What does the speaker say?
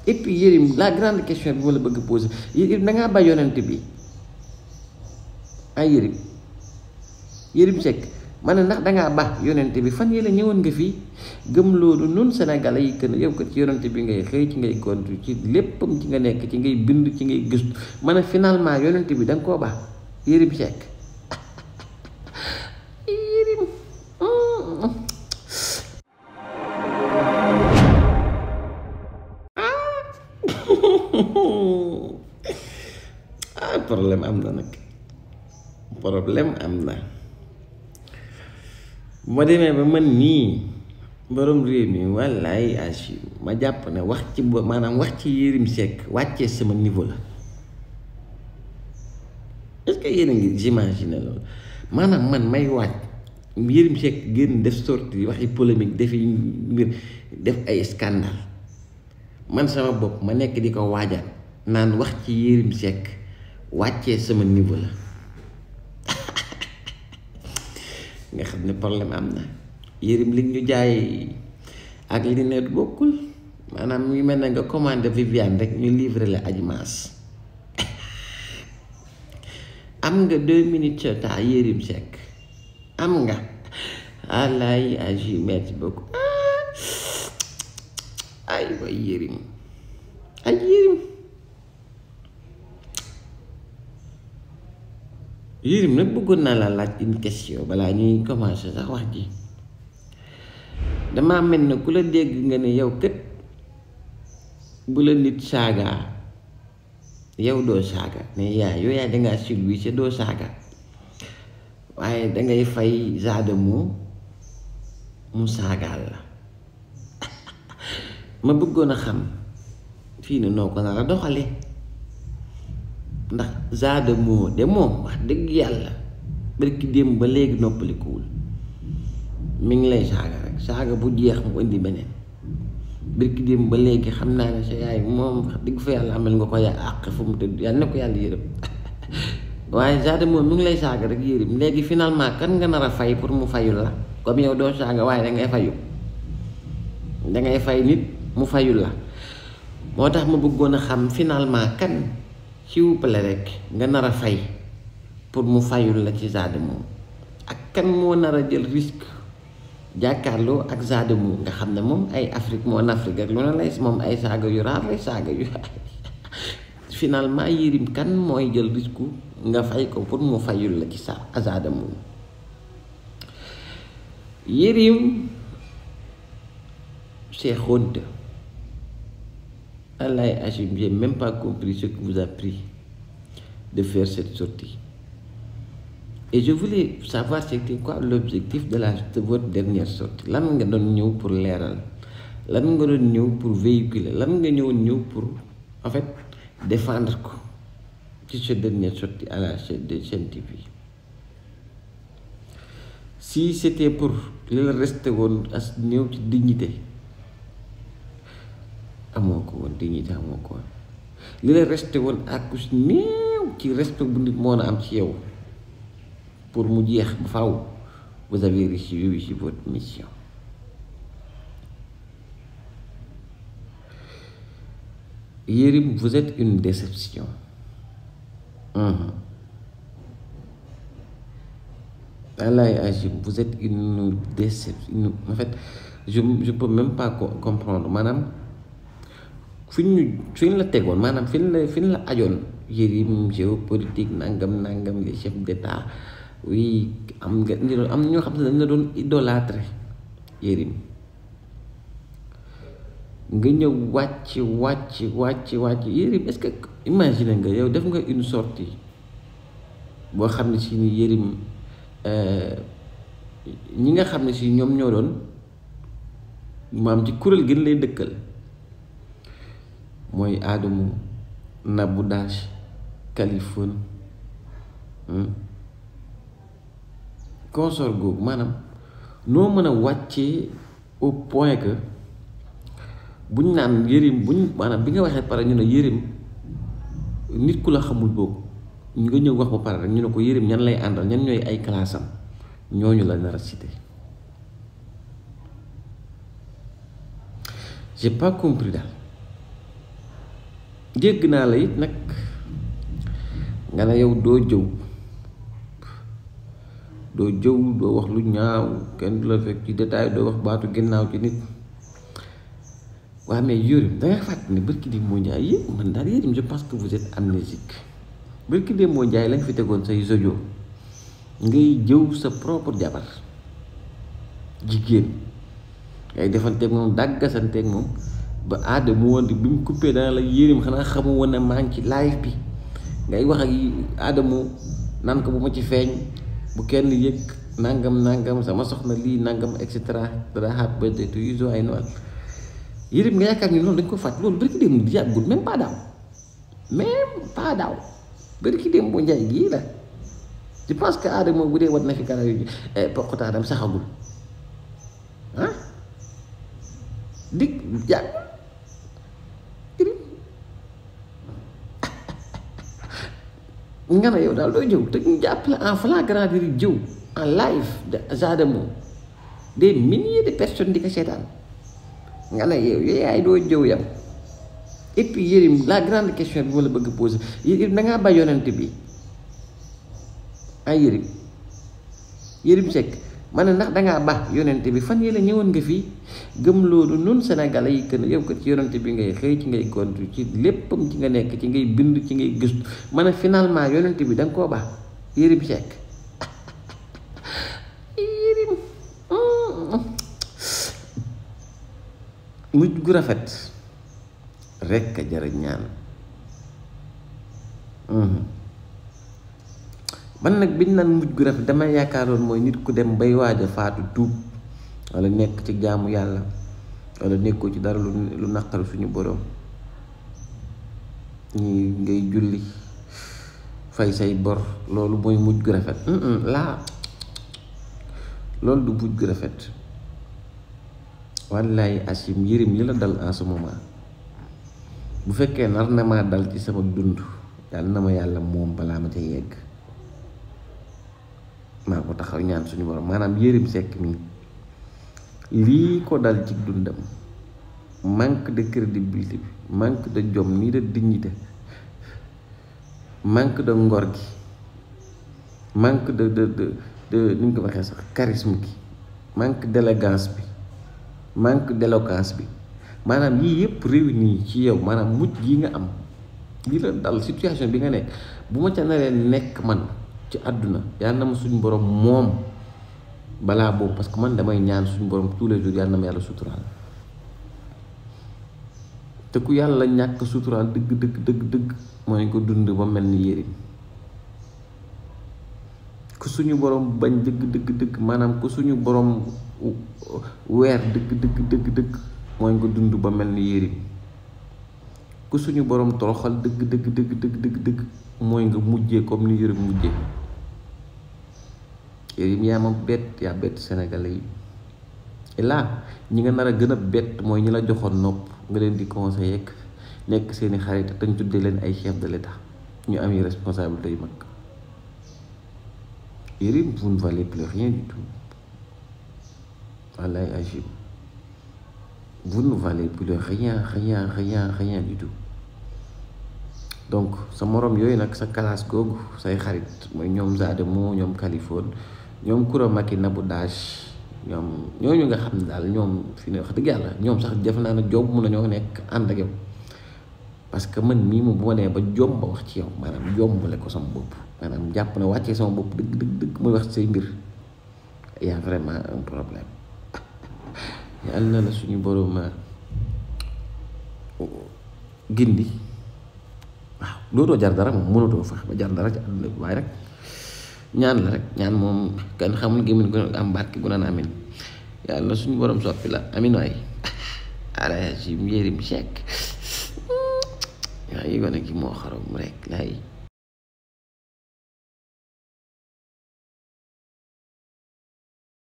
et puis Yérim la grande question bi ma la bëgg poser Yérim da ngaa ba yonent bi ay Yérim Seck ma ne ndax dangaa ba yonent bi fan yii la ñëwoon nga fii gëm loolu nun Sénégalais yi que yow kat ci yonent bi ngay xëy ci ngay gontu ci léppam ci nga nekk ci ngay bind ci ngay gëstu ma ne finalement yonent bi da nga koo ba Yérim Seck Yérim ah problème am na nag problème am na bu ma demee ba man nii borom réew mi wallaay asi ma jàpp ne wax ci maanaam wax ci Yérim Seck wàccee sama niveau la est-ce que yéen a ngi imaginer loolu maanaam man may waaj Yérim Seck génn def sortie waxi polémique defi mbir def ay scandale man sama bopp ma nekk di ko waajal naan wax ci Yérim Seck wàccee sama niveau la nga xam ne problème am na Yérim li ñu jaay ak li ne bokkul maanaam mu mel na nga commandé Viviane rek ñu livré la Adjimas am nga 2 minutes de temps Yérim Seck am nga alaay agi merci beaucoup ay way Yérim ay Yérim nag bëggoon naa la laaj une question balaa ñuy commencer sax wax ji dama mel na ku la dégg nga ne yow kët bu la nit saaga yow doo saaga mais yow yaa dangaa silvissé doo saaga waaye dangay fay Zadamo mu saagaal la ma bëggoon a xam fii ne noo ko nar a doxale ndax Zadamo de moom wax dëgg yàlla barki démb ba léegi noppalikuwul mi ngi lay saaga rek saaga bu jeex mu indi beneen barki démb ba léegi xam naa ne sa yaay moom wax dëgg fa yàlla amal nga ko yaa àq fu mu tëdd yàlla na ko yàlla yërëm waaye Zadamo mi ngi lay saaga rek Yérim léegi finalement kan nga nar a fay pour mu fayul la comme yow doo saaga waaye dangay fayu dangay fay nit mu fayul la moo tax ma bëggoon a xam finalement kan s'il vous plaît rek nga nar a fay pour mu fayul la ci Zadamo ak kan moo nar a jël risque jàkkaarloo ak Zadamo nga xam ne moom ay Afrique moo Afrique ak lu ne lay moom ay saaga yu raar lay saaga yu finalement Yérim kan mooy jël risque nga fay ko pour mu fayul la ci Zadamo Yérim c'est honte. Allah Hachim, j'ai même pas compris ce que vous a pris de faire cette sortie. Et je voulais savoir c'était quoi l'objectif de votre dernière sortie. Lan nga doon ñëw pour leeral, lan nga doon ñëw pour véhiculer, lan nga ñëw pour en fait défendre ko ci cette dernière sortie à la chaîne de Sen TV. Si c'était pour le rester woon as ñëw ci dignité amoo ko woon dignité amoo ko woon li la resté woon ak ku néew ci respect bu nit moo na am ci yow pour mu jeex ba faaw vous avez réussi votre mission. Yérim, vous êtes une déception. Allah Hachim, vous êtes une déception. En fait, je peux même pas comprendre maanaam fi ñu la tegoon maanaam fi ñu la ajoon Yérim géopolitique nangam les chefs d'état oui am ñoo xam ne dañ la doon idolâtre Yérim nga ñëw wàcc Yérim est-ce que imagine nga yow def nga une sortie boo xam ne si ni Yérim ñi nga xam ne si ñoom ñoo doon maam ci kuréel gën lay dëkkal mooy Adamo Nabou Dash Kaliphone consort googu maanaam noo mën a wàccee au point que buñ naan Yérim maanaam bi nga waxee pare ñu ne Yérim nit ku la xamul boobu ñu nga ñëw wax ba pare rek ñu ne ko Yérim ñan lay àndal ñan ñooy ay classe am ñooñu la nar a cité j'ai pas compris daal jégg naa la it nag nga ne yow doo jëw doo wax lu ñaaw kenn du la fekk ci détail doo wax baatu ginnaaw ci nit. waa mais Yérim danga fàtte ne bërki di moo njaay yëpp man daal Yérim je pense que vous êtes amnésique bërki de moo njaay lañ fi tegoon say audio ngay jëw sa propre jabar jigéen ngay defanteeg moom dàggasanteeg moom ba aada mu woon bi mu coupé dana la Yérim xanaa xamu woon ne maa ngi ci live bi ngay wax ak Adamo naan ko bu ma ci feeñ bu kenn yëg nangam sama soxna lii nangam et cetera dara happy birthday to you ay Noël Yérim nga yaakaar ni loolu dañ ko fàtt loolu bërki dem yàggul même pas daaw bërki dem bu njaay gii la je pense que Adamo bu dee wat na fi karaw yu poqutaanam saxagul ah dig yàgg nga ne yow daal doo jëw te ñu jàpp la en flagrant délit jëw en live de Adamo des milliers de personnes di ko seetaan nga ne yow yaay doo jëw yam et puis Yérim la grande question bi ma la bëgg poser Yérim da ngaa ba yonent bi ay Yérim Seck ma ne ndax dangaa ba yonent bi fan yi la ñëwoon nga fii gëm loolu nun Sénégalais yi que ne yow kat ci yonent bi ngay xëy ci ngay gontu ci léppam ci nga nekk ci ngay bind ci ngay gëstu ma ne finalement yonent bi da nga koo baax Yérim Seck Yérim mujj gu rafet rekk a jara ñaan man nag biñ naan mujj gu rafet dama yaakaaroon mooy nit ku dem bay waaj a faatu tuub wala nekk ci jaamu yàlla wala nekkoo ci dara lu naqari suñu boroom ñi ngay julli fay say bor loolu mooy mujj gu rafet laa loolu du mujj gu rafet wallaay Asim Yérim li la dal en ce moment bu fekkee nar na maa dal ci sama dund yàlla na ma yàlla moom balaa ma ca yegg maa ko taxaw ñaan suñu borom maanaam Yérim Seck mii lii ko dal ci dundam manque de crédibilité bi manque de jom ni de dignité manque de ngor gi manque de ni ñu ko waxee sax charisme gi manque d'élégance bi manque d'éloquence bi maanaam yii yëpp réuni ci yow maanaam mujj gi nga am lii la dal situation bi nga nekk bu ma ca naree nekk man ci àdduna yàlla na ma suñu borom moom balaa boobu parce que man damay ñaan suñu borom tous les jours yàlla na ma yàlla suturaal te ku yàlla ñàkk suturaal dëgg mooy ko dund ba mel ni Yérim ku suñu borom bañ dëgg maanaam ku suñu borom weer dëgg mooy nga dund ba mel ni Yérim ku suñu borom toroxal dëgg mooy nga mujjee comme ni Yérim mujjee Yérim yaa ma bett yaa bett Sénégalais yi et là ñi nga nar a gën a bett mooy ñi la joxoon nopp nga leen di conseiller nekk seeni xarit te ñu tuddee leen ay chef de l'État ñu am yi responsabilité yu mag Yérim vous ne valez plus rien du tout wallaay Agib vous ne valez plus rien du tout donc sa morom yooyu nag sa classe googu say xarit mooy ñoom Adamo ñoom Kaliphone ñoom Koura Macky Nabou Dash ñooñu nga xam ne daal ñoom fi ne wax dëgg yàlla ñoom sax def naa ne jomb mun nañoo nekk ànd ak yow parce que man mii moom bu ma nee ba jomb ba wax ci yow maanaam jombale ko sama bopp maanaam jàpp na wàccee sama bopp dëgg muy wax say mbir y a vraiment un problème yàlla na la suñu borom gindi waaw dootoo jar dara moom mënatoo fex ba jar dara ci àdduna bi waaye rek ñaan la rek ñaan moom kenn xamul gémmiñ ko am barke gu naan amin yàlla na suñu borom soppi la amin waay ala si Yérim Seck yaa yi gone ki moo xarom rek laay